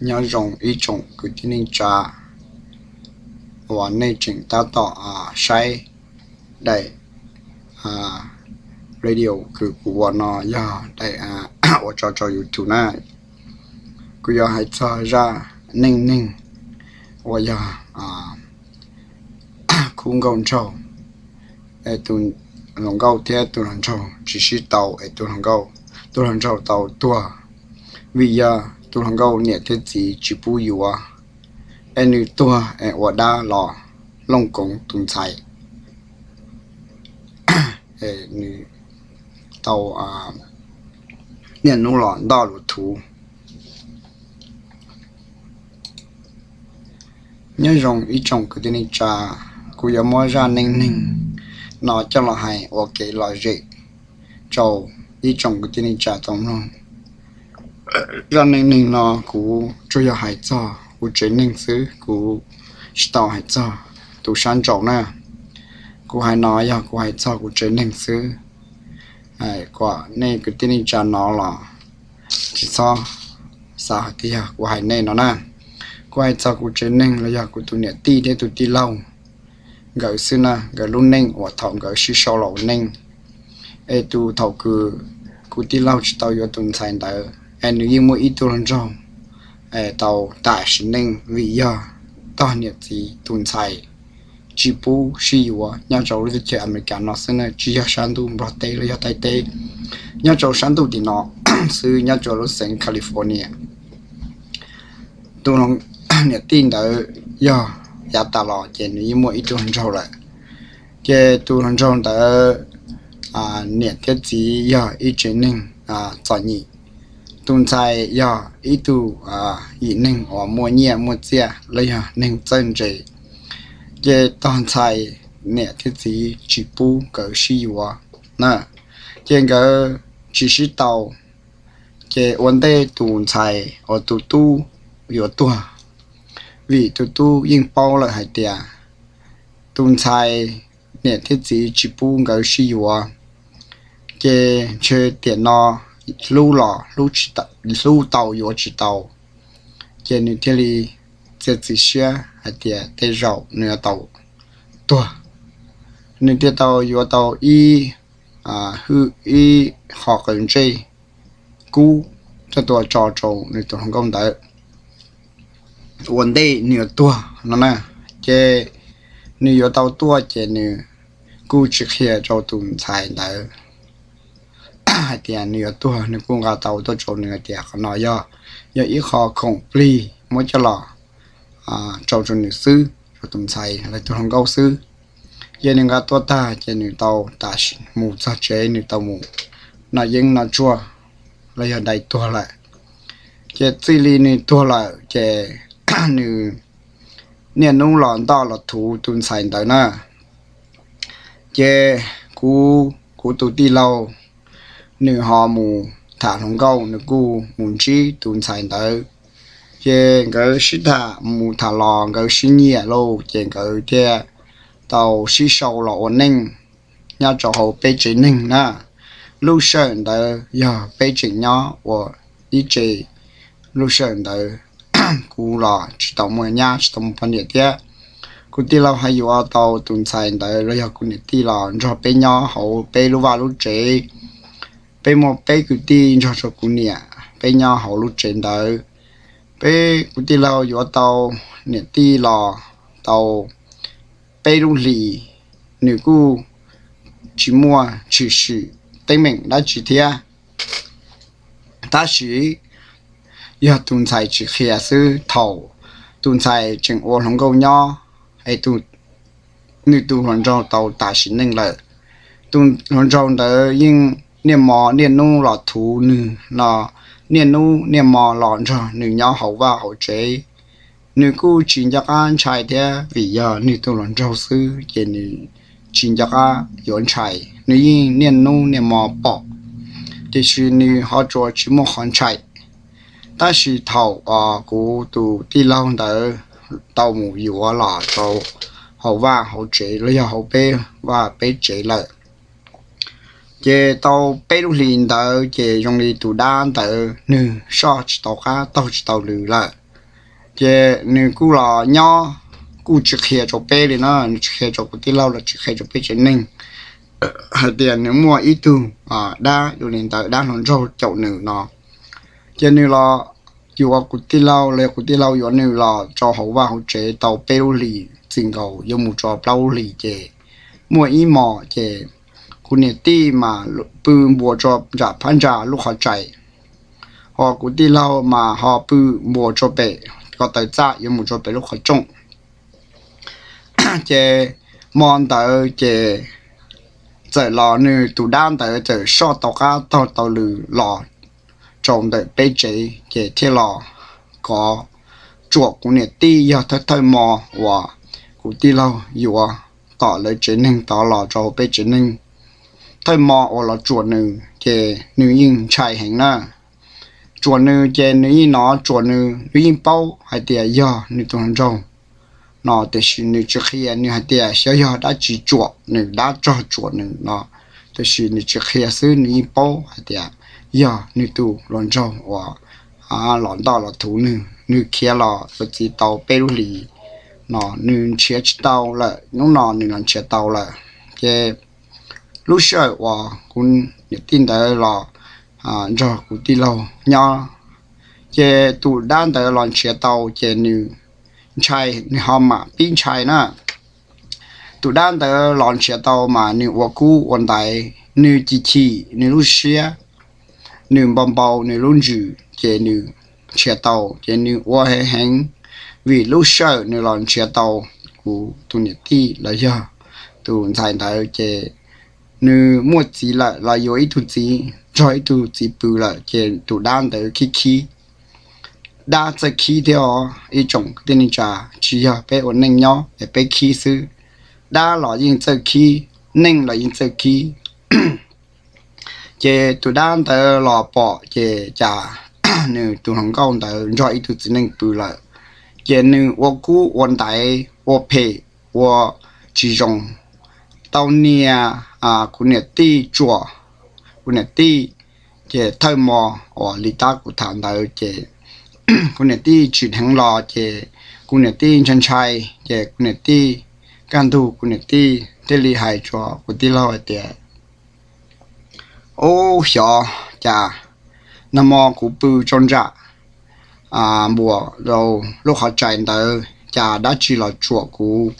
Nyob zoo ib tsoom kwv tij neej tsa uas nej tseem tab tom saib daim radio kws kuv ua no yog daim uas tso rau YouTube na. Kuv yuav hais txog zaj neej neeg uas yog khub nkauj nraug, tus hluas nkauj thiab tus hluas nraug tsis sib tau es tus hluas nkauj, tus hluas nraug tau tuag vim yog tus hluas nkauj niam thiab txiv tsis pub yuav, es nws tuag es ua dab los looj koov tus ntxhais, nws tau niaj hnub los ntoj los thuv. Nyob zoo ib tsoom kwv tij neej tsa, kuv yuav muab zaj neej neeg no coj los hais ua kev lom zem rau ib tsoom kwv tij neej tsa tau mloog. Zaj neej neeg no kuv tsuas yog hais txog kuv tsev neeg xwb, kuv tsis tau hais txog tus sab nraud na. Kuv hais no yog kuv hais txog kuv tsev neeg xwb, kom nej kwv tij neej tsa no los tsis txhob xav hais tias yog kuv hais nej no na. Kuv hais txog kuv tsev neeg los yog kuv tus niam tij thiab tus tij laug nkawd xwb na, nkawd lub neej uas thaum nkawd sib sau los ua neej. Es tus thaum kws kuv tij laug tsis tau yuav tus ntxhais ntawd es nws yeej muaj ib tug hluas nraug tau tam sim neej vim yog tog niam txiv tus ntxhais tsis pub sib yuav nyob rau lub teb chaws Amelikas no xwb na, tsis yog sab ntuj Nplog teb los yog Thaib teb, nyob rau sab ntuj tim no xwb, nyob rau lub xeev California. Tus niam tij ntawd yog yav tas los ces nws yeej muaj ib tug hluas nraug lawm. Ces tus hluas nraug ntawd niam thiab txiv yog ib tsev neeg txom nyem. Tus ntxhais yog ib tug yim neeg uas muaj nyiaj muaj txiaj los yog neeg txawj ntse. Ces tog ntxhais niam thiab txiv tsis pub nkawd sib yuav na, ces nkawd tsis sib tau. Ces ua ntej tus ntxhais uas tus tub yuav tuag, vim tus tub yeej paub lawm hais tias tus ntxhais niam thiab txiv tsis pub nkawd sib yuav, ces ntshe tiam no hlub los hlub tau yuav tsis tau. Ces nws thiaj li txiav txim siab hais tias tej zaum nws yuav tau tuag, nws thiaj tau yuav tau ib hwj ib qho qws ntsej kub tuaj tua tso rau nws tus hluas nkauj ntawd ua ntej nws yuav tuag no na. Ces nws yuav tau tuaj ces nws kuj tsis qhia rau tus ntxhais ntawd hais tias nws yuav tuag, nws kuj nqa tau tuaj rau nws hais tias qhov no yog, yog ib qho khoom plig muab coj los rau rau nws xwb, rau tus ntxhais los tus hluas nkauj xwb. Ces nws nqa tuaj tag ces nws tau tam sim mus txog tsev, nws tau mus noj yeeb noj tsuag los yog dai tuag lawm. Ces txij li nws tuag lawm ces nws niaj hnub los ntoj los thuv tus ntxhais ntawd na. Ces kuv, kuv tus tij laug nws ho mus tham hluas nkauj, nws kuj mus ntsib tus ntxhais ntawd. Ces nkawd sib tham mus tham los nkawd sib nyiam lauj, ces nkawd thiaj tau sib sau los ua neej nyob rau hauv peb tsev neeg na. Lub sij hawm ntawd yog peb tseem nyob ua ib tsev. Lub sij hawm ntawd kuv los tsis tau muaj nyab tsis tau muaj poj niam thiab. Kuv tij laug ho yuav tau tus ntxhais ntawd los yog kuv niam tij los nrog peb nyob hauv peb lub vaj lub tsev. Peb muaj peb kwv tij nrog rau kuv niam, peb nyob hauv lub tsev ntawd. Peb, kuv tij laug yuav tau niam tij los tau peb lub hlis, nws kuj tsis muaj tshwm sim teeb meem dab tsi thiab. Tab sis yog tus ntxhais tsis qhia xwb, thaum tus ntxhais tseem ua hluas nkauj nyob es nws tus hluas nraug tau tas sim neej lawm. Tus hluas nraug ntawd yeej niaj hmo niaj hnub los thuv nws no, niaj hnub niaj hmo los nrog nws nyob hauv vaj hauv tsev. Nws kuj tsis nco qab ntshai thiab, vim yog nws tus hluas nraug xwb ces nws tsis nco qab yuav ntshai, nws yeej niaj hnub niaj hmo pom, tiam sis nws ho tsuas tsis muaj qhov ntshai. Tab sis thaum kuv tus tij laug ntawd tau mus yuav los rau hauv vaj hauv tsev los yog hauv peb vaj peb tsev lawm, Ces tau peb lub hlis ntawd ces zoo li tus dab ntawd nws soj tsis tau qab taug tsis tau lw lawm. Ces nws kuj los nyob, kuj tsis qhia rau peb li na, nws tsis qhia rau kuv tij laug los tsis qhia rau peb tsev neeg hais tias nws muaj ib tug dab ua li ntawd, dab hluas nraug caum nws no. Ces nws los yuav kuv tij laug los yog kuv tij laug yuav nws los rau hauv vaj hauv tsev tau peb lub hlis txij nkaus yuav mus rau plaub lub hlis ces muaj ib hmos ces kuv niam tij mas pw npuas rau nram phab ntsa lub qhov rais, ho kuv tij laug mas ho pw npuas rau pem ko taw txaj yuav mus rau pem lub qhov rooj. Ces hmo ntawd ces txawm los nws tus dab ntawd txawm soj tau qab taug tau lw los rau ntawm peb tsev ces thiaj los kov tsuam kuv niam tij yog thawj thawj hmo uas kuv tij laug yuav tom lawv tsev neeg tod los rau peb tsev neeg. Thawj hmo uas los tsuam nws ces nws yeej ntshai heev na. Tsuam nws ces nws yeej hnov tsuam nws, nws yeej paub hais tias yog nws tus hluas nraug no, tiam sis nws tsis qhia, nws hais tias xyov yog dab tsi tsuam nws, dab tsog tsuam nws no, tiam sis nws tsis qhia xwb, nws yeej paub hais tias yog nws tus hluas nraug uas los ntoj los thuv nws. Nws khiav los yuav txiv tau peb lub hlis no nws nrhiav tsis tau lawm, hnub no nws los nrhiav tau lawm. Ces lub sij hawm uas kuv niam tij ntawd los nrog kuv tij laug nyob, ces tus dab ntawd los nrhiav tau ces nws ntshai, nws ho mam pib ntshai na. Tus dab ntawd los nrhiav tau mas nws ua kub ua ntaiv, nws ci chim nws lub siab, nws npau npau nws lub ntsws ces nws nrhiav tau ces nws ua heev heev, vim lub sij hawm nws los nrhiav tau kuv tus niam tij los yog tus ntxhais ntawd ces nws muaj txiv lawm, los yuav ib tug txiv, nrog ib tug txiv pw lawm ces tus dab ntawd khib khib. Dab txawj khib thiab os ib tsoom kwv tij neej tsa, tsis yog peb ua neej nyob es peb khib xwb, dab los yeej txawj khib, neeg los yeej txawj khib. Ces tus dab ntawd los pom ces cas nws tus hluas nkauj ntawd nrog ib tug txiv neej pw lawm, ces nws ua kub ua ntaiv, ua phem, ua tsis zoo, tau nias kuv niam tij tsuam kuv niam tij. Ces thawj hmo uas li tab kuv tham ntawd ces kuv niam tij tsim dheev los ces kuv niam tij ntshai ntshai ces kuv niam tij, kaj ntug kuv niam tij thiaj li hais rau kuv tij laug hais tias, Ub, xyov cas nag hmo kuv pw tsaug ntsam npuas rau lub qhov rais ntawd cas dab tsi los tsuam kuv,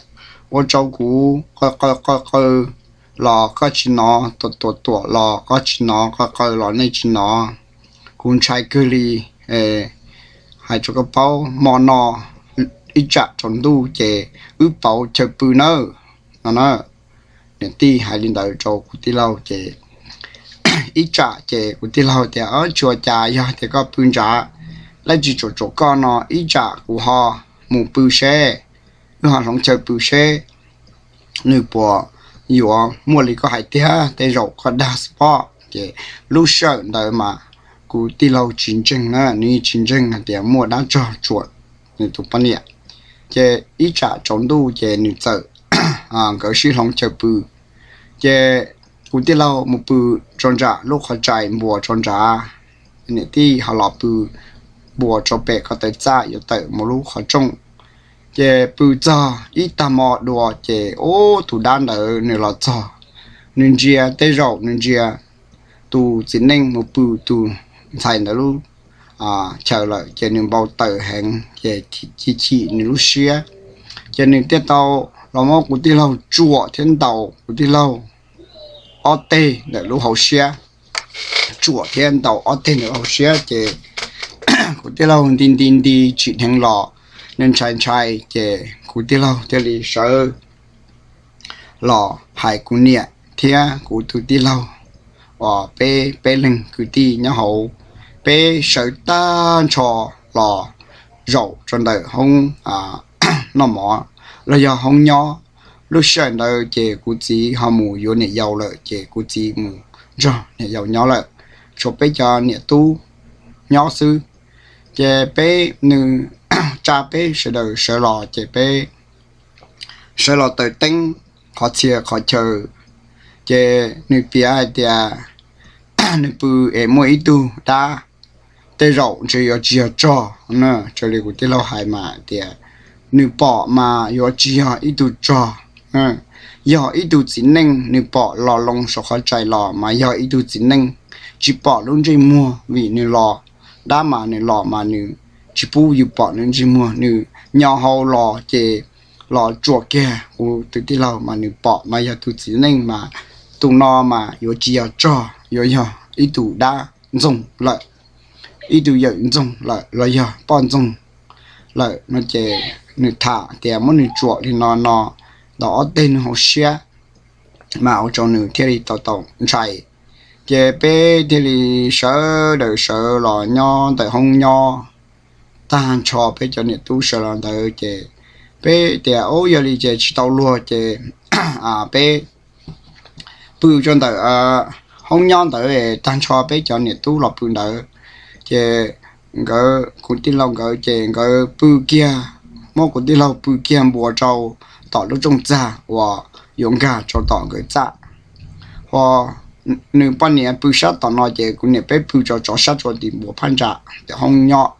ua rau kuv qaw qaw qaw qaw los koj tsis hnov, tuam tuam tuam los koj tsis hnov, qaw qaw los nej tsis hnov. Kuv ntshai kawg li. Hais rau koj paub, hmo no ib tsam tsaus ntuj ces wb pauv chaw pw nawb no na. Niam tij hais li ntawd rau kuv tij laug ces ib tsam ces kuv tij laug tias, Tsis ua cas, yog tias koj pw nrad, dab tsi tsuam tsuam koj no ib tsam kuv ho mus pw seb, wb ho hloov chaw pw seb nws puas yuav muaj li koj hais tiag, tej zaum koj dag xwb pob. Ces lub sij hawm ntawd mas kuv tij laug tsis ntseeg na, nws yeej tsis ntseeg hais tias muaj dab tsog tsuam nws tus poj niam. Ces ib tsam tsaus ntuj ces nws txawm, nkawd sib hloov chaw pw. Ces kuv tij laug mus pw tsaug ntsam lub qhov rais npuas tsaug ntsam, niam tij ho los pw npuas rau pem ko taw txaj yuav tawm mus lub qhov rooj. Ces pw txog ib tag hmo dua ces ub, tus dab ntawd nws los txog, nws ntsia, tej zaum nws ntsia tus txiv neej mus pw tus ntxhais ntawd lub chaw lawm ces nws npau taws heev ces chim chim nws lub siab. Ces nws thiaj tau los muab kuv tij laug tsuam thiab ntaus kuv tij laug ob teg ntawm lub hauv siab, tsuam thiab ntaus ob teg ntawm hauv siab ces kuv tij laug nti nti nti tsim dheev los, nws ntshai ntshai ces kuv tij laug thiaj li sawv los hais kuv niam thiab kuv tus tij laug uas peb peb leeg kwv tij nyob hauv, peb sawv tag nrho los zaum rau ntawm hoob noj mov los yog hoob nyob. Lub sij hawm ntawd ces kuv txiv ho mus yuav niam yau lawm ces kuv txiv mus nrog niam yau nyob lawm, tshuav peb cov niam tub nyob xwb. Ces peb, nws tsa peb sawv daws sawv los ces peb sawv los taws teeb qhov txhia qhov chaw, Ces nws piav hais tias nws pw es muaj ib tug dab, tej zaum ntshe yuav tsis yog tsog na, raws li kuv tij laug hais mas tias nws pom mas yuav tsis yog ib tug tsog, yog ib tug txiv neej. Nws pom los loo saum qhov rais los mas yog ib tug txiv neej, tsis pom lub ntsej muag vim nws los, dab mas nws los mas nws tsis pub yus pom nws ntsej muag, nws nyo hau los ces los tsuam kiag. Kuv tus tij laug mas nws pom mas yog tus txiv neej mas tus no mas yuav tsis yog tsog, yuav yog ib tug dab ntxoog lawm, ib tug yawm ntxoog lawm los yog poj ntxoog lawm no ces nws tham tias muab nws tsuam li no no, ntawm ob teg nws hauv siab, mas ua rau nws thiaj li tau tau ntshai. Ces peb thiaj li sawv daws sawv los nyob ntawm hoob nyob, tag nrho peb cov niam tub sawv los ntawd ces peb tias ub, yog li ces tsis tau luag ces peb pw rau ntawm hoob nyob ntawd, tag nrho peb cov niam tub los pw ntawd. Ces nkawd, kuv tij laug nkawd ces nkawd pw kiag, muab kuv tij laug pw kiag npuas rau tom lub rooj txag uas yuav nkag rau tom nkawd txaj. Ho nws poj niam pw sab tom no ces kuv niam peb pw rau tsov sab rau tim npuas phab ntsa tim hoob nyob.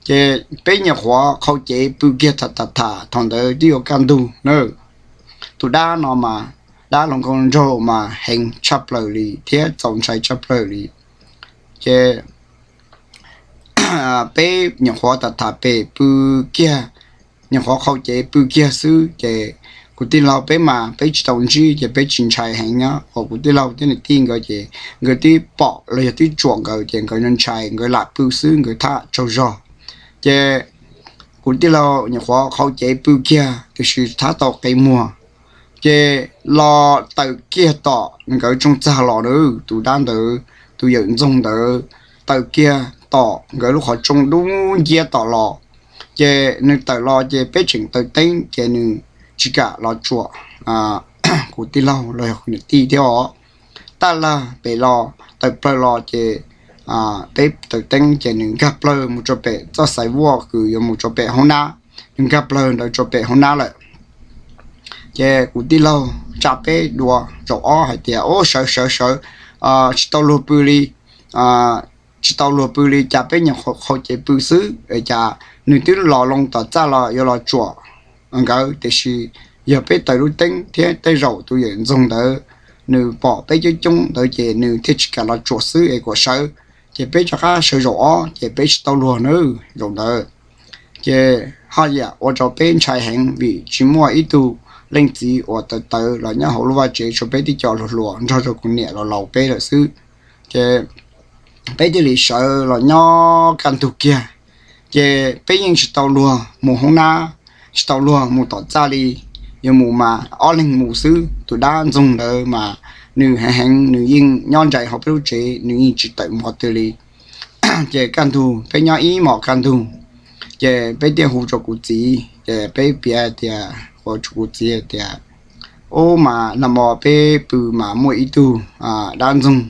Ces peb nyuam qhuav qhau cev pw kiag tham tham tham, thaum ntawd twb yuav kaj ntug na. Tus dab no mas dab hluas nkauj nraug mas heev tshaj plaws li thiab txaus ntshai tshaj plaws li. Ces peb nyuam qhuav tham tham pem pw kiag, nyuam qhuav qhau cev pw kiag xwb ces kuv tij laug peb mas peb tsis tau ntsib ces peb tsis ntshai heev nyob. Uas kuv tij laug thiab niam tij nkawd ces nkawd twb pom los yog twb tsuam nkawd ces nkawd ntshai, nkawd lam pw xwb nkawd thaj tsaug zog. Ces kuv tij laug nyuam qhuav qhau cev pw kiag tiam sis thab tau qe muag, ces los tawm kiag tom nkawd rooj txag los na. Tus dab ntawd, tus yawm ntxoog ntawd tawm kiag tom nkawd lub qhov rooj dub nciab tom los. Ces nws tawm los ces peb tseem taws teeb ces nws tsis kam los tsuam kuv tij laug los yog kuv niam tij thiab os. Taj laj pem los tawm plaws los ces peb taws teeb ces nws nkag plaws mus rau pem txoj xaiv vuaj kws yuav mus rau pem hoob nab, nws nkag plaws ntawd rau pem hoob nab lawm. Ces kuv tij laug tsa peb dua zaum ob hais tias ub, sawv sawv sawv, tsis tau luag pw li, tsis tau luag pw li, cas peb nyuam qhuav qhau cev pw xwb cas nws twb los loo tom txaj los yuav los tsuam nkawd, tiam sis yog peb taws lub teeb thiab tej zaum tus yawm ntxoog ntawd nws pom peb coob coob ntawd ces nws thiaj tsis kam los tsuam xwb es kom sawv. Ces peb rov qab sawv zaum ob ces peb tsis tau luag na zaum ntawd. Ces ho yam ua rau peb ntshai heev vim tsis muaj ib tug leej txiv uas tawv tawv los nyob hauv lub vaj tsev, tshuav peb tib co hluas hluas nrog rau kuv niam los laus peb lawm xwb. Ces peb thiaj li sawv los nyob kaj ntug kiag. Ces peb yeej tsis tau luag mus hoob nab, tsis tau luag mus tom txaj li. Yuav mus mas ob leeg mus xwb, tus dab ntxoog ntawd mas nws heev heev, nws yeej nyob nraim hauv peb lub tsev, nws yeej tsis tawm mus qhov twg li. Ces kaj ntug peb nyob ib hmos kaj ntug, ces peb thiaj hu rau kuv txiv, ces peb piav tias, hu rau kuv txiv tias ub, mas nag hmo peb pw mas muaj ib tug dab ntxoog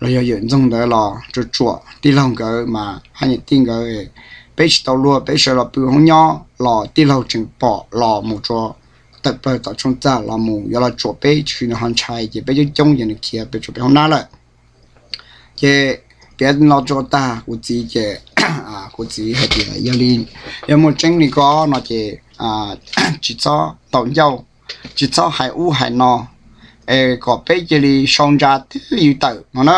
los yog yawm ntxoog ntawd los tsuam tsuam tij laug nkawd mas hab niam tij nkawd, peb tsis tau luag peb sawv los pw hoob nyob los tij laug tseem pom los mus rau tawm plaws tom rooj txaj los mus yuav los tsuam peb, tiam sis nws ho ntshai ces peb coob coob ces nws khiav pem rau pem hoob nab lawm. Ces piav no rau tag kuv txiv ces kuv txiv hais tias yog li, yog muaj tseeb li ko no ces tsis txhob ntaus ncauj, tsis txhob hais ub hais no, es kom peb cia li sau ntsa twb yws tawm no na.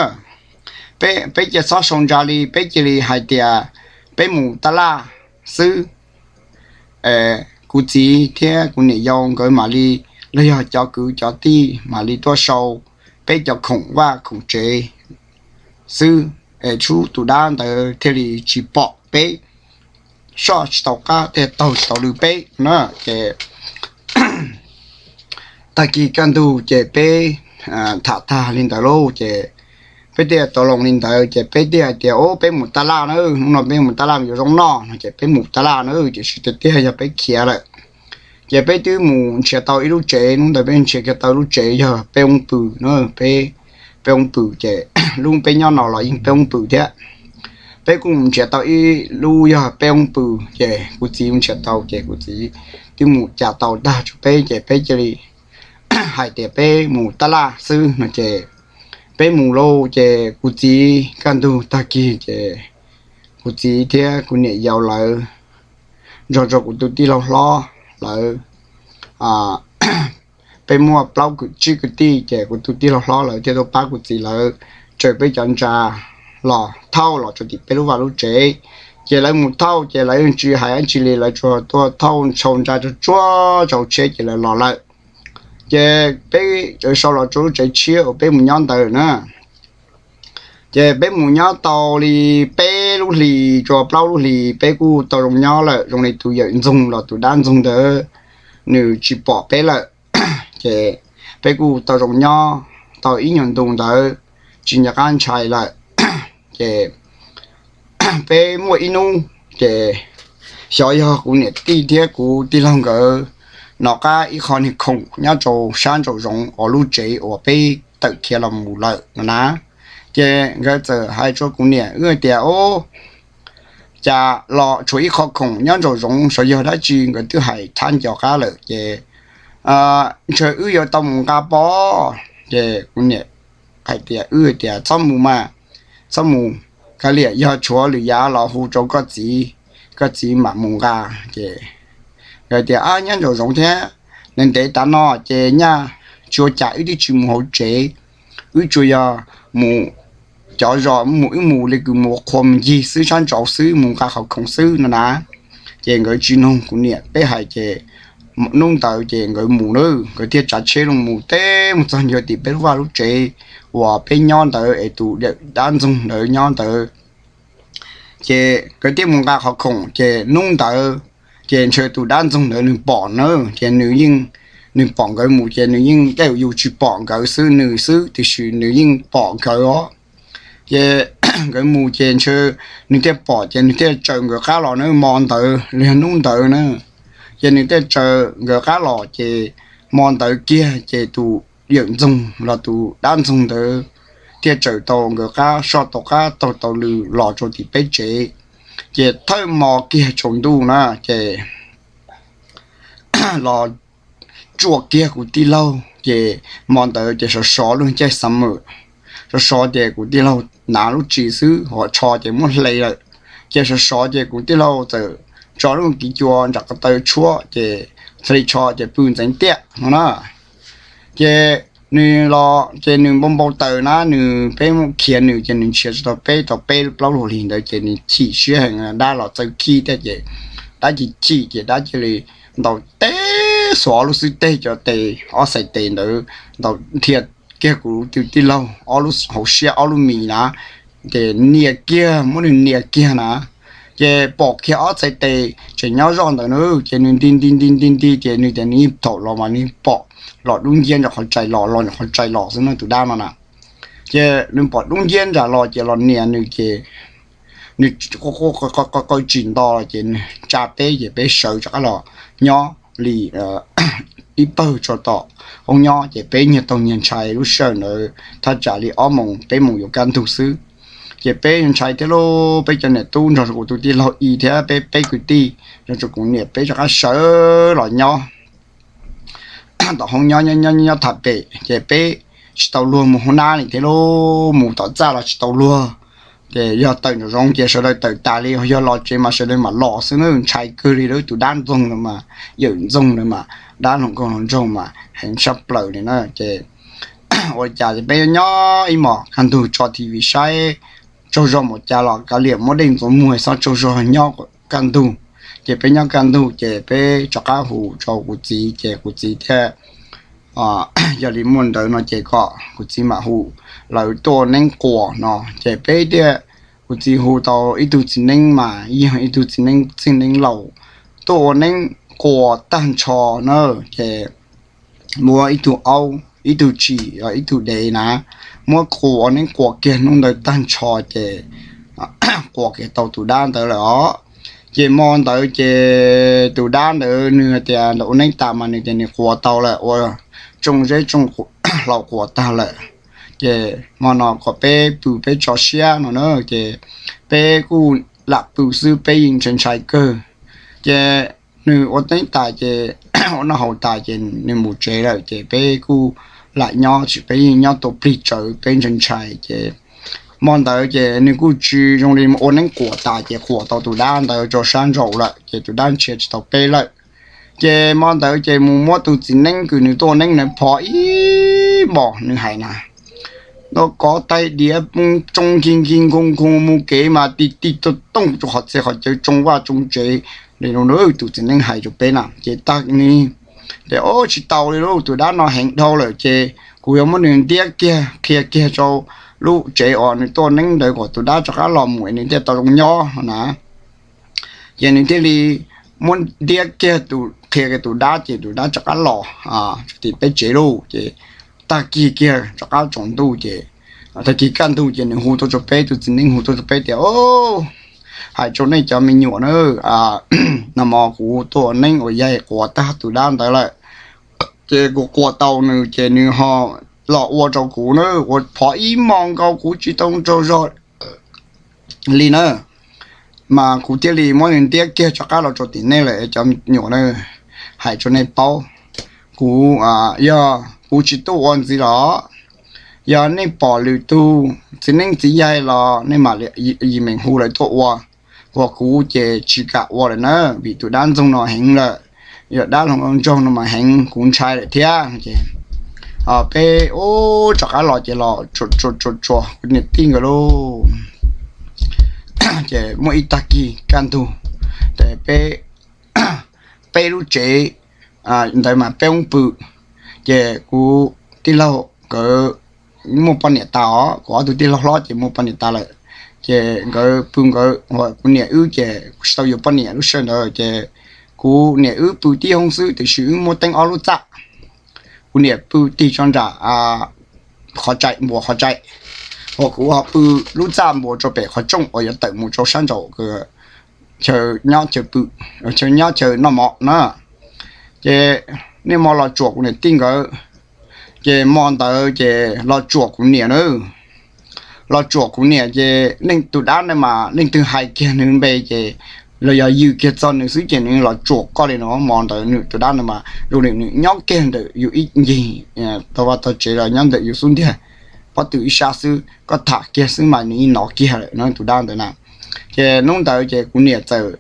Peb, peb cia txhob sau ntsa li, peb cia li hais tias peb mus taj laj xwb. Kuv txiv thiab kuv niam yau nkawd mam li, los yog cov kwv cov tij mam li tuaj sau peb cov khoom vaj khoom tsev xwb, es txhub tus dab ntawd thiaj li tsis pom peb, soj tsis tau qab thiaj taug tsis tau lw peb na. Ces tag kis kaj ntug ces peb tham tag li ntawd lauj ces peb thiaj tau loo li ntawd ces peb thiaj hais tias ub, peb mus taj laj na, hnub no peb mus taj laj yuav zoo noj no ces peb mus taj laj na, tiam sis tiag tiag yog peb khiav lawm. Ces peb twb mus nrhiav tau ib lub tsev, hnub ntawd peb nrhiav kiag tau lub tsev yog peb hoob pw na, peb, peb hoob pw ces lub peb nyob no los yeej peb hoob pw thiab. Peb kuj mus nrhiav tau ib lub yog peb hoob pw, ces kuv txiv mus nrhiav tau ces kuv txiv twb mus cas tau tag rau peb ces peb cia li hais tias peb mus tab laj xwb no ces peb mus lauj. Ces kuv txiv kaj ntug tag kis ces kuv txiv thiab kuv niam yau lawv nrog rau kuv tus tij laug hlob lawv, peb muaj plaub kwv tsib kwv tij ces kuv tus tij laug hlob lawv thiaj tuaj pab kuv txiv lawv tsaws peb cov ntsa los thauj los rau tim peb lub vaj lub tsev. Ces lawv mus thauj ces lawv yeej tsis hais dab tsi li, lawv tsuas tuaj thauj ntsa tsuag tsuag rau tsheb ces lawv los lawm. Ces peb txawm sau los rau lub tsev tshiab uas peb mus nyob ntawd na. Ces peb mus nyob tau li peb lub hlis tsuas plaub lub hlis peb kuj tau zoo nyob lawm, zoo li tus yawm ntxoog los tus dab ntxoog ntawd nws tsis pom peb lawm. Ces peb kuj tau zoo nyob tau ib nyuag ntu ntawd tsis nco qab ntshai lawm. Ces peb muaj ib hnub ces xyov yog kuv niam tij thiab kuv tij laug nkawd nov qab ib qho niag khoom nyob rau sab nraum zoov uas lub tsev uas peb tawm khiav los mus lawm no na. Ces nkawd txawm hais rau kuv niam wb tias, Ub, cas los tshuav ib qho khoom nyob nraum zoov, xyov yog dab tsi, nkawd twb hais thab nco qab lawm ces ntshe wb yuav tau mus nqa pob. Ces kuv niam hais tias, Wb tias txhob mus mas, txhob mus, kav liam yog tshuav lwm yam los hu rau koj txiv, koj txiv mam mus nqa. Ces nkawd tias, Ab, nyob nraum zoov thiab, ntev ntev tav no ces nyaj tsis ua cas wb twb tsis mus hauv tsev, wb tsuas yog mus cov zos mus wb mus li kws mus ua qhua mus ncig xwb sab nraud xwb mus nqa qhov khoom xwb no na. Ces nkawd tsis noog kuv niam peb hais ces hnub ntawd ces nkawd mus na, nkawd thiaj tsav tsheb los mus teb mus txog ntua tim peb lub vaj lub tsev uas peb nyob ntawd es tus dab ntxoog ntawd nyob ntawd. Ces nkawd thiaj mus nqa qhov khoom ces hnub ntawd ces ntshe tus dab ntxoog ntawd nws pom na, ces nws yeej, nws pom nkawd mus ces nws yeej tej yus tsis pom nkawd xwb, nws xwb tiam sis nws yeej pom nkawd os. Ces nkawd mus ces ntshe nws thiaj pom ces nws thiaj tsaws nkawd qab los na, hmo ntawd los yog hnub ntawd na. Ces nws thiaj tsaws nkawd qab los ces hmo ntawd kiag ces tus yawm ntxoog los tus dab ntxoog ntawd thiaj tsaws tau nkawd qab, soj tau qab taug tau lw los rau tim peb tsev. Ces thawj hmo kiag tsaus ntuj na ces los tsuam kiag kuv tij laug ces hmo ntawd ces sov sov lub caij summer, sov sov ces kuv tij laug hnav lub tsis xwb, hos tsho ces muab hle lawm. Ces sov sov ces kuv tij laug txawm tso lub kiv cua nram ko taw tshuab ces txhaj li tsho ces pw ntxeev tiaj no na. Ces nws los ces nws npau npau taws na, nws peb mus khiav nws ces nws nrhiav tsis tau peb tau peb plaub lub hlis ntawd ces nws chim siab heev, dab los txawj khib thiab ces dab cia chim ces dab cia li ntaus teb xuas ob lub xwb teg cov tes, ob txhais tes ntawd ntaus dhia kiag kuv tus tij laug ob lub hauv siab ob lub mis na, ces nias kiag, muab nws nias kiag na. Ces pom kiag ob txhais tes tseem nyob zoj ntawd na, ces nws nti nti nti nti nti ces nws tias nws yeej thaum los mas nws pom los dub nciab ntawm qhov rais los, los ntawm qhov rais los xwb no tus dab no na. Ces nws pom dub nciab nram los ces los nias nws ces nws qaw tsis nto los ces nws tsa peb ces peb sawv rov qab los nyob li ib pawg tso tom hoob nyob ces peb nyias tau nyias ntshai lub sij hawm ntawd thaj tsam li ob moos peb moos yuav kaj ntug xwb. Ces peb ntshai thiab lauj, peb cov niam tub nrog kuv tus tij laug i thiab peb peb kwv tij nrog rau kuv niam peb rov qab sawv los nyob tom hoob nyob nyob nyob tham pem ces peb tsis tau luag mus hoob nab li thiab lauj, mus tom txaj los tsis tau luag. Ces yog tawm nraum zoov ces sawv daws tawm tas li, yog los tsev mas sawv daws mam los xwb na, ntshai kawg li lawm, tus dab ntxoog ntawd mas, yawm ntxoog ntawd mas, dab hluas nkauj hluas nraug mas heev tshaj plaws li na. Ces ua li cas ces peb nyob ib hmos kaj ntug tso T V saib, tsaug zog mus cas los kav liam muab dej ntxuav muag xob tsaug zog nyob kaj ntug. Ces peb nyob kaj ntug ces peb rov qab hu rau kuv txiv ces kuv txiv thiaj yog li muaj ntawd no ces kom kuv txiv mam hu lawv tuaj ua neeb quas no. Ces peb thiaj, kuv txiv hu tau ib tug txiv neeb mas yog ib tug txiv neeb txij neeb laus tuaj ua neeb quas tag nrho na. Ces muab ib tug aub, ib tug tshis, ib tug dev na, muab quas ua neeb quas kiag hnub ntawd tag nrho ces quas kiag tau tus dab ntawd lawm os. Ces hmo ntawd ces tus dab ntawd nws hais tias ntawm ua neeb tas mas nws tias nws quas tau lawm, ua tsoo zeb tsoo hlau quas tag lawm. Ces hmo no kom peb pw peb tso siab no na, ces peb kuj lam pw xwb, peb yeej ntshai ntshai kawg. Ces nws ua neeb tas ces ua noj haus tas ces nws mus tsev lawm ces peb kuj lam nyob tsis, peb yeej nyob tua plig tsawv peb ntshai ntshai ces hmo ntawd ces nws kuj tsis zoo li ua neeb quas tas ces quas tau tus dab ntawd rau sab nraud lawm ces tus dab ntshai tsis tau peb lawm. Ces hmo ntawd ces mus muab tus txiv neeb kws nws tuaj ua neeb na phov ib hmos nws hais na, noj kov taig diav poob tsoo nkig nkig nkoo nkoo mus kev mas tig tig tooj tooj rau qhov txhia qhov chaw tsoo vaj tsoo tsev li no. Tus txiv neeb hais rau peb na ces tag nws tias, Ob, tsis tau li lauj, tus dab no heev dhau lawm ces kuv yuav muab nws ntiab kiag qhia kiag rau lub tsev uas nws tuaj neeb ntawd kom tus dab rov qab los mus es nws thiaj tau zoo nyob na. Ces nws thiaj li muab ntiab kiag tus, qhia kiag tus dab ces tus dab rov qab los tim peb tsev lauj. Ces tag kis kiag rov qab tsaus ntuj ces, tag kis kaj ntug ces nws hu tuaj rau peb, tus txiv neeb hu tuaj rau peb tias, Hais rau nej cov me nyuam na, nag hmo kuv tuaj ua neeb uas yaig quas tag tus dab ntawd lawm, ces kuv quas tau nws ces nws ho los ua rau kuv na, ua phov ib hmos nkaus kuv tsis tau tsaug zog li na. Mas kuv thiaj li muab nws ntiab kiag rov qab los rau tim nej lawm cov me nyuam na. Hais rau nej paub, kuv, yog kuv tsis tuaj ua ntxiv los, yog nej pom lwm tus txiv neeb txiv yaig los nej mam li yim meem hu lawv tuaj ua, kuv ces tsis kam ua lawm na, vim tus dab ntxoog no heev lawm, yog dab hluas nkauj ntsaug no mas heev kuv ntshai lawm thiab. Ces peb ub rov qab los ces los tsuas tsuas tsuas kuv niam tij nkawd lauj. Ces muaj ib tag kis kaj ntug, ces peb, peb lub tsev ntawd mas peb hoob pw, ces kuv tij laug nkawd muaj poj niam tas os, kuv ob tug tij laug hlob ces muaj poj niam tas lawm. Ces nkawd pw nkawd, kuv niam wb ces kuv tsis tau yuav poj niam lub sij hawm ntawd ces kuv niam wb pw tib hoob xwb tiam sis wb muab teeb ob lub txaj. Kuv niam pw tig tso nram qhov tsaim, npuas qhov tsaim, ho kuv ho pw lub txaj npuas rau pem qhov rooj uas yuav tawm mus rau sab nraum chaw nyob chaw pw, chaw nyob chaw noj mov na. Ces niaj hmo los tsuam kuv niam tij nkawd, ces hmo ntawd ces los tsuam kuv niam na. Los tsuam kuv niam ces leej tus dab ntawd mas leej twg hais kiag nws npe ces los yog yws kiag txog nws xwb ces nws los tsuam koj li no. Hmo ntawd nws tus dab ntawd mas zoo li nws nyob kiag ntawm yus ib ncig tog vaj tog tsev los nyob ntawm yus xub ntiag pob tw ib sab xwb, koj tham kiag xwb mas nws yeej hnov kiag lawm no tus dab ntawd na. Ces hnub ntawd ces kuv niam txawm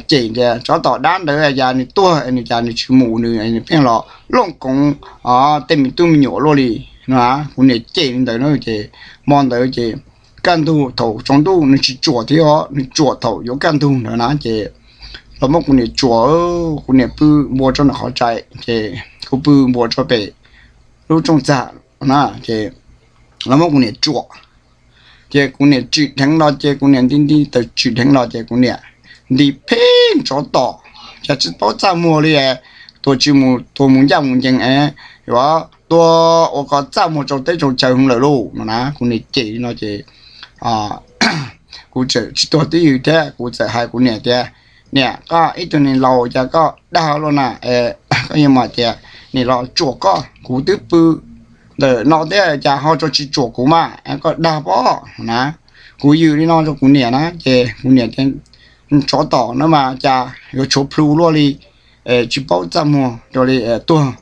cem tias, Tsov tom dab ntawd cas nws tuag nws cas nws tsis mus, nws nws pheej los looj koov tej me tub me nyuam luaj li no. Kuv niam cem li ntawd na. Ces hmo ntawd ces kaj ntug thaum tsaus ntuj nws tsis tsuam thiab os, nws tsuam thaum yuav kaj ntug ntawd na. Ces los muab kuv niam tsuam, kuv niam pw npuas rau nram qhov tsaim ces kuv pw npuas rau pem lub rooj txag na. Ces los muab kuv niam tsuam, ces kuv niam tsim dheev los ces kuv niam nti nti taws tsim dheev los ces kuv niam nti pheej tsov tom, cas tsis paub txaj muag li, tuag tsis mus tuag mus ncaj mus ncees es yuav tuag ua koj txaj muag rau teb rau chaw heev lawm lauj no na. Kuv niam cem li no ces kuv txawm tsis tuag twj ywm thiab kuv txawm hais kuv niam tias, Niam, koj ib tug niag laus cas koj dag luaj na, koj yeej mam tias niam los tsuam koj, kuv twb pw ntawm no thiab cas ho tsis tsuam kuv mas koj dag pob na. Kuv yws li no rau kuv niam na ces kuv niam tias, Tsov tom na mas cas yuav tshuav plhu luaj li, tsis paub txaj muag rau li, tuag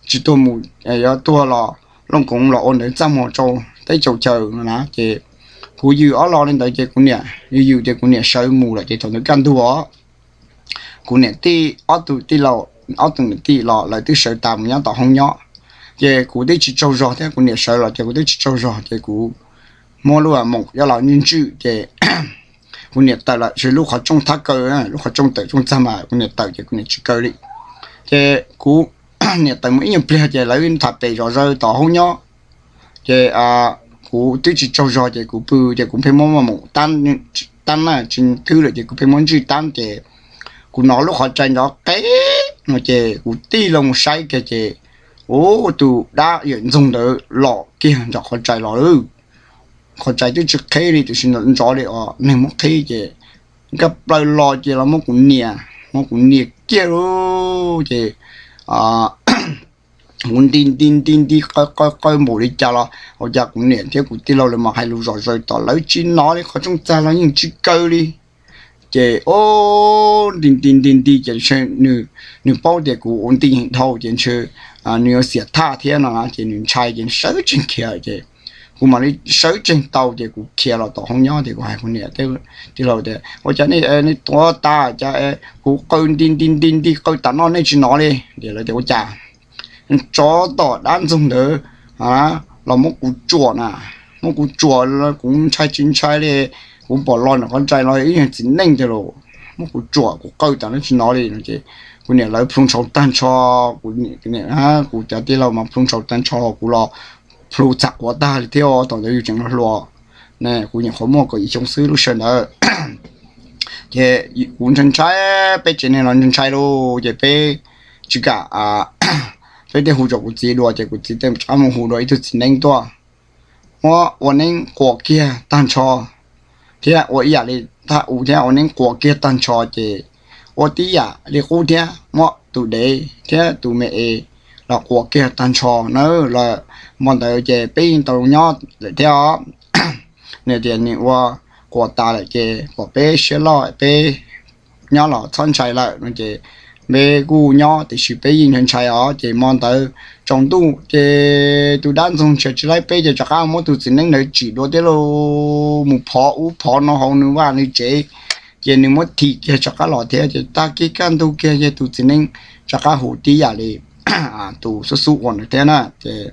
tsis tuag mus, yuav tuag los looj koov los ua ntawd txaj muag rau teb rau chaw no na. Ces kuv yws ob lo li ntawd ces kuv niam yws yws ces kuv niam sawv mus lawm ces thaum ntawd kaj ntug os. Kuv niam tij ob tug tij laug, ob tug niam tij los lawv twb sawv tas mus nyob tom hoob nyob, ces kuv twb tsis tsaug zog thiab kuv niam sawv los ces kuv twb tsis tsaug zog ces kuv muab lub moos coj los ntswj ntswj ces kuv niam tawm lawm, lub qhov rooj thab kaw, lub qhov rooj tawm rooj txag mas kuv niam tawm ces kuv niam tsis kaw li. Ces kuv niam tawm mus ib nyuag pliag ces lawv tham pem zom zaws tom hoob nyob. Ces kuv twb tsis tsaug zog ces kuv pw ces kuv pheej muab moos tab na, tsis twb lawm ces kuv pheej muab ntswj tab ces kuv hnov lub qhov rai nrov qeb no ces kuv tig loo mus saib kiag ces, ub, tus dab yawm ntxoog ntawd los kiag nram qhov rai los lawm. Qhov rai twb tsis qheb li tiam sis nrov li os, neeg muab qhib ces nkag plaws los ces los muab kuv niam, muab kuv niam kiag lauj. Ces kuv nti nti nti nti qw qw qw npaum li cas los ua cas kuv niam thiab kuv tij laug lawv mas hais lus zom zaws tom lawv tsis hnov li, qhov rooj txag los yeej tsis kaw li. Ces o, nti nti nti nti ces nws paub tias kuv ua nti dhau ces ntshe nws yuav xiam thaj thiab no na ces nws ntshai ces nws sawv tsees khiav ces kuv mam li sawv tsees tau ces kuv khiav los tom hoob nyob ces kuv hais kuv niam tij laug tias ua cas nej tuav tas cas kuv qw nti nti nti nti qw tas no nej tsis hnov li es lawv tias ua cas tsov tom dab ntxoog ntawd los muab kuv tsuam na, muab kuv tsuam, kuv ntshai tsis ntshai li, kuv pom los nram qhov rais los ib yam txiv neej tiag los muab kuv tsuam kuv qw tas no tsis hnov li no ces kuv niam lawv plhu ntshau tag nrho, kuv cov tij laug mas plhu ntshau tag nrho kuv los plhu txham quav tag li thiab thaum ntawd yus tseem hluas hluas ne, kuv nyuam qhuav muaj kaum yim xyoo xwb lub sij hawm ntawd ces kuv ntshai ntshai, peb tsev neeg los ntshai ntshai lauj ces peb tsis kam, peb thiaj hu rau kuv txiv dua ces kuv txiv thiaj rov qab mus hu dua ib tug txiv neeb tuaj muab ua neeb quas kiag tag nrho thiab ua ib yam li thaj u thiab ua neeb quas kiag tag nrho ces ua tib yam li qub thiab muab tus dev thiab tus me es los quas kiag tag nrho na, los hmo ntawd ces peb yeej tau nyob lawm thiab os. Nws tias nws ua quas tas lawm ces kom peb siab loj peb nyob los txhob ntshai lawm no ces peb kuj nyob tiam sis peb yeej ntshai ntshai os ces hmo ntawd tsaus ntuj ces tus dab ntxoog nrhiav tsis laib peb ces rov qab muab tus txiv neeb ntawd tsim dua thiab lauj, mus phov ub phov no hauv nws vaj nws tsev ces nws muab thim kiag rov qab los thiab ces tag kis kaj ntug kiag ces tus txiv neeb rov qab hu tib yam li tus xub xub ua ntawd thiab na ces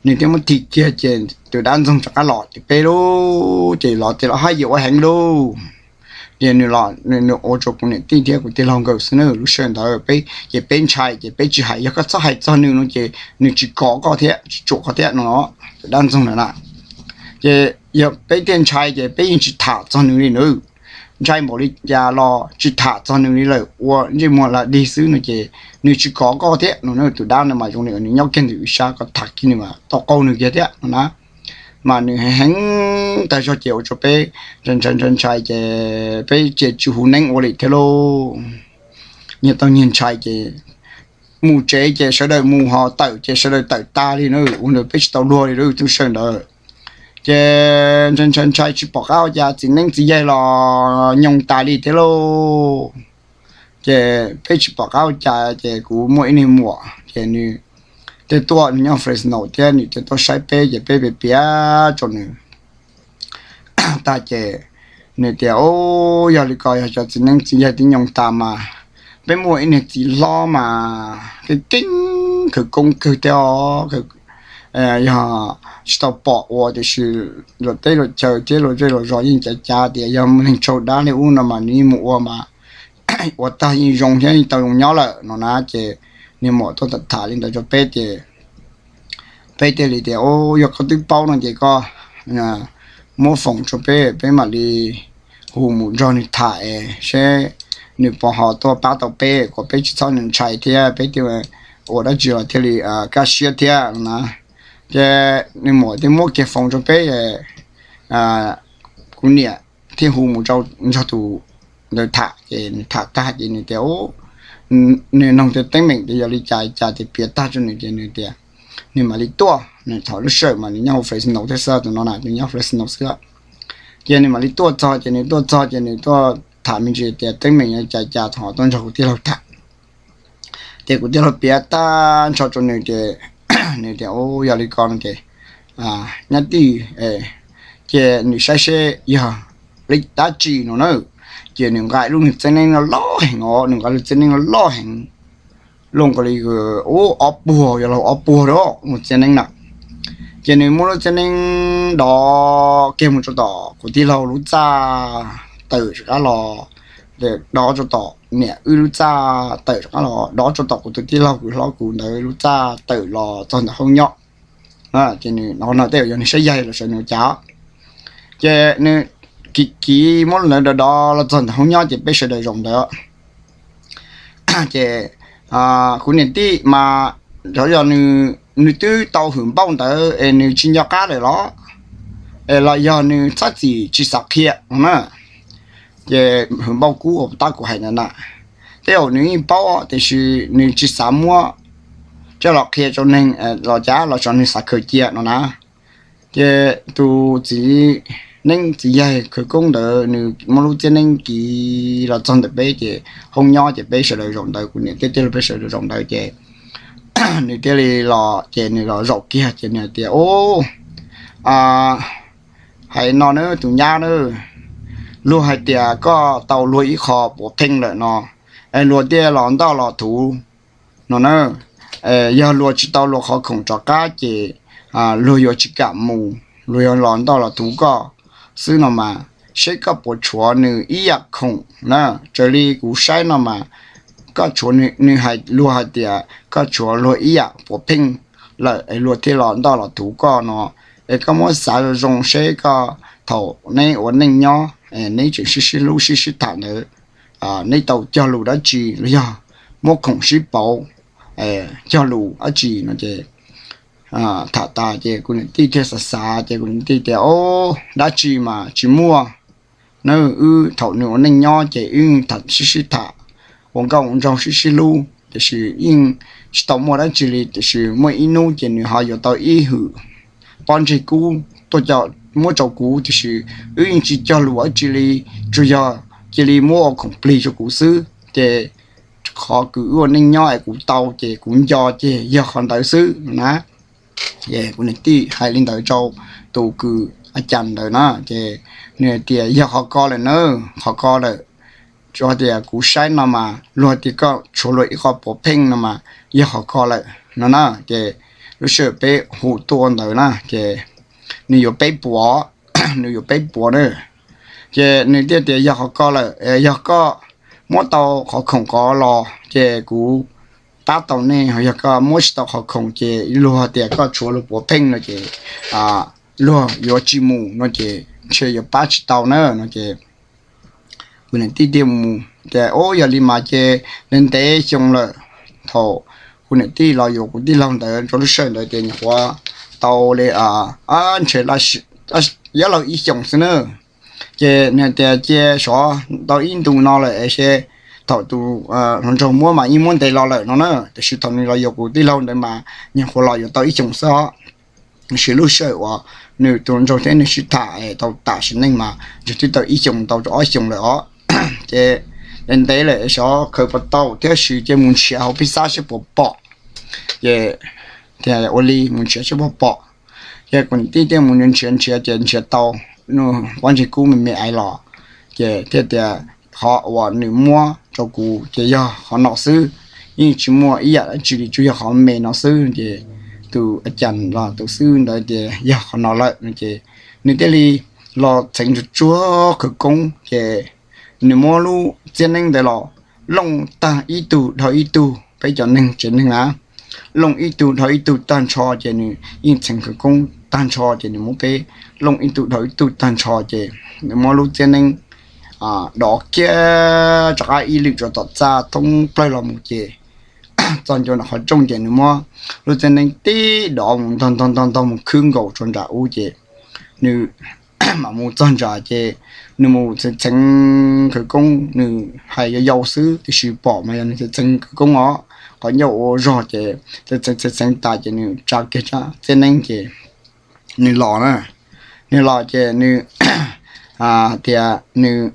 nws thiaj muab thim kiag ces tus dab ntxoog rov qab los ces peb lub ces los ces los haj yam ua heev lauj. Ces nws los nws ua rau kuv niam tij thiab kuv tij laug nkawd xwb na, lub sij hawm ntawd peb ces peb ntshai ces peb tsis hais, yog koj txhob hais txog nws no ces nws tsis kov koj thiab tsis tsuam koj thiab no, tus dab ntxoog ntawd na. Ces yog peb thiaj ntshai ces peb yeej tsis tham txog nws li na, ntshai npaum li cas los tsis tham txog nws li lawm, ua ntsej muag lam dig xwb no ces nws tsis kov koj thiab no, tus dab no mas zoo li nws nyob kiag ntawm wb sab, koj tham kiag nws mas tau qaug nws kiag thiab no na. Mas nws heev heev tag zog ces ua rau peb ntshai ntshai ntshai ces peb ces tsis hu neeb ua li thiab lauj. Nyias tau nyias ntshai ces mus tsev ces sawv daws mus, ho tawm ces sawv daws tawm tag li na, ua ntawd peb tsis tau luag li lub sij hawm ntawd. Ces ntshai ntshai ntshai tsis pom qab ua cas, txiv neeb txiv yaig los nyoos tas li thiab lauj. Ces peb tsis pom qab ua cas ces kuv muaj ib niag muam ces nws thiaj tuaj, nws nyob Fresno thiab nws thiaj tuaj saib peb ces peb piav piav rau nws tag ces nws tias, Ub, yog li ko yog cov txiv neeb txiv yaig twb nyoos tas mas peb muaj ib niag txiv hlob mas keej keej khawv koob kawg thiab os, yog tsis tau pom ua tiam sis luag teb luag chaw thiab luag zej luag zos yeej cav cav tias yog muaj neeg tsaug dab li ub no mas nws yeej mus ua mas ua tag yeej zoo thiab yeej tau zoo nyob lawm no na. Ces niag muam tuaj tham tham li ntawd rau peb ces peb thiaj li tias, Ub, yog koj twb paub no ces koj muab foom rau peb, peb mam li hu mus nrog nws tham es seb nws puas ho tuaj pab tau peb kom peb tsis txhob ntshai thiab peb thiaj ua dab tsi los thiaj li kaj siab thiab no na. Ces nws muam thiaj muab kiag foom rau peb, kuv niam thiaj hu mus rau nrog tus ntawd tham ces nws tham tag ces nws tias, nws noog tias teeb meem tias yog li cas cas ces piav tag rau nws ces nws tias nws mam li tuaj, nws thaum lub sij hawm mas nws nyob hauv Fresno thiab xwb, tus no na nws nyob Fresno xwb. Ces nws mam li tuaj txog ces nws tuaj txog ces nws tuaj tham me ntsis tias teeb meem yog cas cas thov tuaj nrog kuv tij laug tham. Ces kuv tij laug piav tag nrho rau nws ces nws tias, Ub, yog li ko no ces nyob tij ces nws saib seb yog li dab tsi no na. Ces nws nqa lub niag txiv neeb no loj heev os, nws nqa lub txiv neeb no loj heev, loj nkaus li ub ob puag, yog laug ob puag rau mus txiv neeb na. Ces nws muab lub txiv neeb dov kiag mus rau tom kuv tij laug lub txaj tawm rov qab los, dov rau tom niam wb lub txaj tawm rov qab los, dov rau tom kuv tus tij laug kuv hlob kuv ntawd lub txaj tawm los txog ntawm hoob nyob. Ces nws no no tej yog nws saib yaig los sawv nws ua cas. Ces nws kiv kiv muab lawv dov dov los txog ntawm hoob nyob ces peb sawv daws zaum ntawd. Ces kuv niam tij mas xyov yog nws twb tau hwm npauj ntawd es nws tsis nco qab lawm los, es los yog nws txhob txwm tsis xav qhia no na. Ces hwm npauj kub uas tab kuv hais ntawd na, tej zaum nws yeej paub tiam sis nws tsis xav muab coj los qhia rau neeg los cas los tso nws xav khaws cia no na. Ces tus txiv neeb txiv yawg khawv koob ntawd nws muab lub txiab neeb kiv los txog ntawm peb ces hoob nyob ces peb sawv daws zaum ntawd, kuv niam thiab tij laug peb sawv daws zaum ntawd ces nws thiaj li los ces nws los zaum kiag ces nws hais tias, Ub, hais no na tus nyab na, luag hais tias koj tau luag ib qho puav pheej lawm no, es luag thiaj los ntoj los thuv no na. Yog luag tsis tau luag qhov khoom rov qab ces luag yuav tsis kam mus, luag yuav los ntoj los thuv koj xwb no mas, seb koj puas tshuav nws ib yam khoom na. Raws li kuv saib no mas koj tshuav, nws hais luag hais tias koj tshuav luag ib yam puav pheej lawm es luag thiaj los ntoj los thuv koj no. Es koj muab xav zoo zoo seb koj thaum neb ua neej nyob neb tseem sib sib hlub sib sib tham ntawd, neb tau cog lus dab tsi los yog muab khoom sib pauv cog lus dab tsi no ces tham tas ces kuv niam tij thiaj xav xav ces kuv niam tij tias, Ob, dab tsi mas tsis muaj na. Wb thaum nws ua neej nyob ces wb tham sib sib tham, ua nkauj ua nraug sib sib hlub tiam sis yeej tsis tau muaj dab tsi li. Tiam sis muaj ib hnub ces nws ho yuav tau ib hwm pob ntseg kub tuaj muab rau kuv tiam sis wb yeej tsis cog lus dab tsi li, tsuas yog cia li muab ua khoom plig rau kuv xwb ces qhov kws wb ua neej nyob es kuv tau ces kuv nco ces yog qhov ntawd xwb na. Kuv niam tij hais li ntawd rau tus kws a cas ntawd na ces nws tias, Yog qhov ko lawm na, qhov ko lawm. Tsuas tias kuv saib no mas luag tias koj tshuav luag ib qho puav pheej no mas yog qhov ko lawm no na. Ces lub sij hawm peb hu tuaj ntawd na ces nws yuav peb puas, nws yuav peb puas na. Ces nws thiaj tias, Yog qhov ko lawm, yog koj muab tau qhov khoom ko los ces kuv pab tau nej, yog koj muab tsis tau qhov khoom ces luag tias koj tshuav luag puav pheej no ces luag yuav tsis mus no ces ntshe yuav pab tsis tau na no ces kuv niam tij thiaj mus tias, Ub, yog li mas ces ntev ntev xyoo lawm. Thaum kuv niam tij los yuav kuv tij laug ntawd rau lub sij hawm ntawd ces nyuam qhuav tau li ntshe yuav luag ib xyoos xwb na. Ces nws tias, Cia sov tau ib ntus no lawm es thaum tus hluas nraug muab mas yeej muab ntev los lawm no na, tiam sis thaum nws los yuav kuv tij laug ntawd mas nyuam qhuav los yuav tau ib xyoos xwb os. Tiam sis lub sij hawm uas nws tus hluas nraug thiab nws sib tham tau tas sim neej mas ntshe twb tau ib xyoos tau rau ob xyoos lawm os. Ces ntev lawm sov khaws puas tau thiab sis cia mus nrhiav hauv phij xab seb puas pom. Ces ua li mus nrhiav seb puas pom. Ces kuv niam tij thiaj mus nrhiav nrhiav ces nrhiav tau pob ntseg kub me me ais los. Ces thiaj tias, Qhov uas nws muab rau kuv ces yog qhov no xwb, yeej tsis muaj ib yam dab tsi li, tsuas yog qhov me no xwb. Ces tus a cas los tus xib hwb ntawd tias yog qhov no lawm no ces nws thiaj li los txheev tsuag tsuag khawv koob ces nws muab lub txiab neeb ntawd los looj tag ib tug dhau ib tug, peb cov neeg tsev neeg na, looj ib tug dhau ib tug tag nrho ces nws yeej txheev khawv koob tag nrho ces nws muab peb looj ib tug dhau ib tug tag nrho ces nws muab lub txiab neeb dov kiag rov qab ib lwm rau tom txaj thoob plawg los mus ces txog ntua nram qhov rooj ces nws muab lub txiab neeb tib dov mus ntog ntog ntog ntog mus khwb nkaus rau nram ub ces nws mam mus txog nram ces nws mus txheev txheev khawv koob, nws hais yau yau xwb tiam sis pom mas yog nws txheev txheev khawv koob os, qhov ncauj ua zog ces txheev txheev txheev tas ces nws tsa kiag txiab neeb ces nws los na. Nws los ces nws tias nws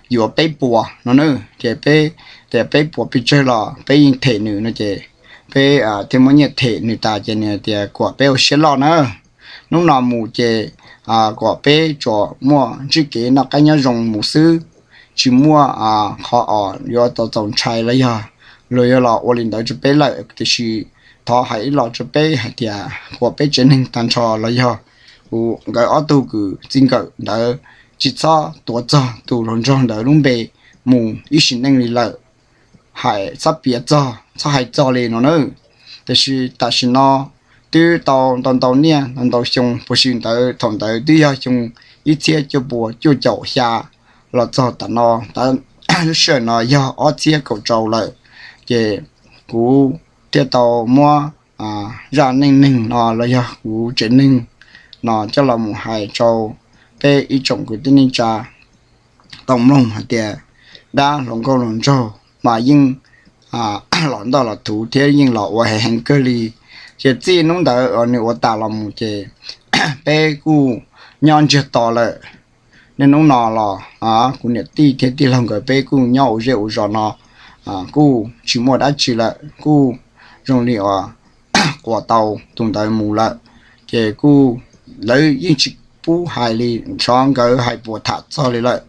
yuav peb puas no na. Ces peb tias peb puas pes tsawg los peb yeej them nws no ces peb thiaj muab nyiaj them nws tas ces nws tias kom peb ua siab loj na, hnub no mus ces kom peb tsuas muaj ntsib kev noj qab nyob zoo mus xwb, tsis muaj qhov uas yuav tau txaus ntshai los yog luag yuav los ua li ntawd rau peb lawm, tiam sis thov hais ib los rau peb hais tias kom peb tsev neeg tag nrho los yog kuv nkawd ob tug kws txij nkawm ntawd tsis txhob tuav txog tus hluas nraug ntawd lub npe mus ib sim neej li lawm, hais txhob piav txog txhob hais txog li no na. Tiam sis tam sim no twb tau ntau ntau niaj ntau ntau xyoo puas sim ntawd, thaum ntawd twb yog xyoo ib txhiab cuaj puas cuaj caum xya los txog tam no, lub sij hawm no yog ob txhiab kaum rau lawm, ces kuv thiaj tau muab zaj neej neeg no los yog kuv tsev neeg no coj los mus hais rau peb ib tsoom kwv tij neej tsa tau mloog hais tias dab hluas nkauj hluas nraug mas yeej los ntoj los thuv thiab yeej los ua heev heev kawg li. Ces txij hnub ntawd nws ua tas los mus ces peb kuj nyob ntsiag to lawm. Niaj hnub no los kuv niam tij thiab tij laug nkawd peb kuj nyob ua zej ua zos no, kuj tsis muaj dab tsi lawm, kuj zoo li uas quas tau tus ntawd mus lawm. Ces kuj lawv yeej tsis pub hais li, xyov nkawd hais puas tham txog li lawm.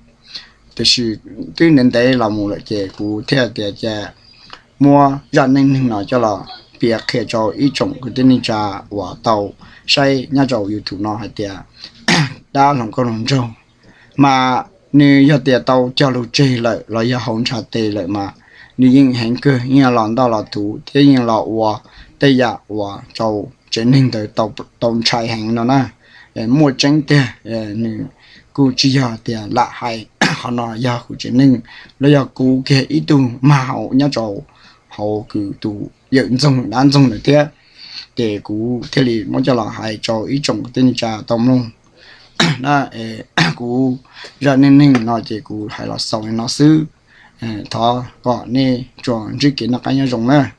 Tiam sis twb ntev ntev los mus lawm ces kuv thiaj tias cia muab zaj neej neeg no coj los piav qhia rau ib tsoom kwv tij neej tsa uas tau saib nyob rau YouTube no hais tias dab hluas nkauj hluas nraug mas nws yog tias tau cog lus tseg lawm los yog haus ntshav tes lawm mas nws yeej heev kawg, yeej los ntoj los tuv thiab yeej los ua tej yam uas rau tsev neeg ntawd tau ntshai heev no na. Muaj tseeb tiag, nws kuj tsis yog tias lam hais, qhov no yog kuv tsev neeg los yog kuv kiag ib tug mag haum nyob rau hauv kuv tus yawm ntxoog dab ntxoog ntawd thiab. Ces kuv thiaj li muab coj los hais rau ib tsoom kwv tij neej tsa tau mloog na. Kuv zaj neej neeg no ces kuv hais los xaus li no xwb. Thov kom nej tsuas ntsib kev noj qab nyob zoo na.